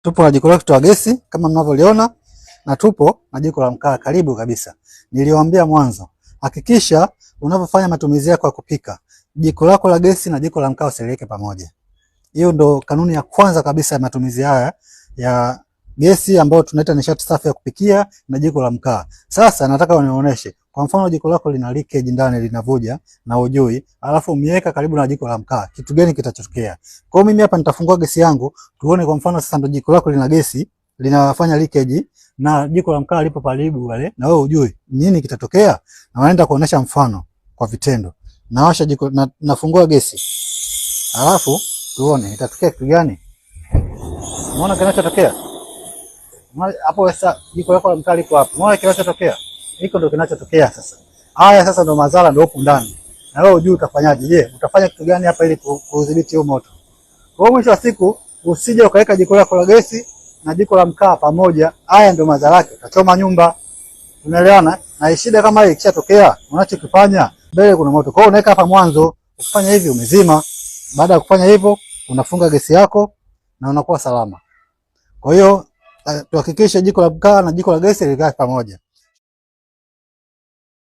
Tupo na jiko letu la gesi kama mnavyoliona na tupo na jiko la mkaa karibu kabisa. Niliwaambia mwanzo, hakikisha unapofanya matumizi yako ya kupika, jiko lako la gesi na jiko la mkaa usiliweke pamoja. Hiyo ndo kanuni ya kwanza kabisa ya matumizi haya ya gesi ambayo tunaita nishati safi ya kupikia na jiko la mkaa. Sasa nataka unionyeshe. Kwa mfano jiko lako lina leakage ndani linavuja na ujui, alafu umeweka karibu na jiko la mkaa, kitu gani kitachotokea? Kwa hiyo mimi hapa nitafungua gesi yangu tuone. Kwa mfano sasa ndo jiko lako lina gesi linafanya leakage na jiko la mkaa lipo karibu pale, na wewe ujui nini kitatokea, na wanaenda kuonesha mfano kwa vitendo. Nawasha jiko na, nafungua gesi alafu tuone itatokea kitu gani. Unaona kinachotokea hapo sasa, jiko lako la mkaa liko hapo. Unaona kinachotokea? Hiko ndio kinachotokea sasa. Haya sasa ndio madhara ndio huko ndani. Na wewe hujui utafanyaje. Je, utafanya kitu gani hapa ili kudhibiti huo moto? Kwa hiyo mwisho wa siku usije ukaweka jiko lako la gesi na jiko la mkaa pamoja. Haya ndio madhara yake. Utachoma nyumba. Unaelewana? Na shida kama hii ikishatokea, unachokifanya mbele kuna moto. Kwa hiyo unaweka hapa mwanzo, ukifanya hivi umezima. Baada ya kufanya hivyo, unafunga gesi yako na unakuwa salama. Kwa hiyo tuhakikishe jiko la mkaa na jiko la gesi likae pamoja.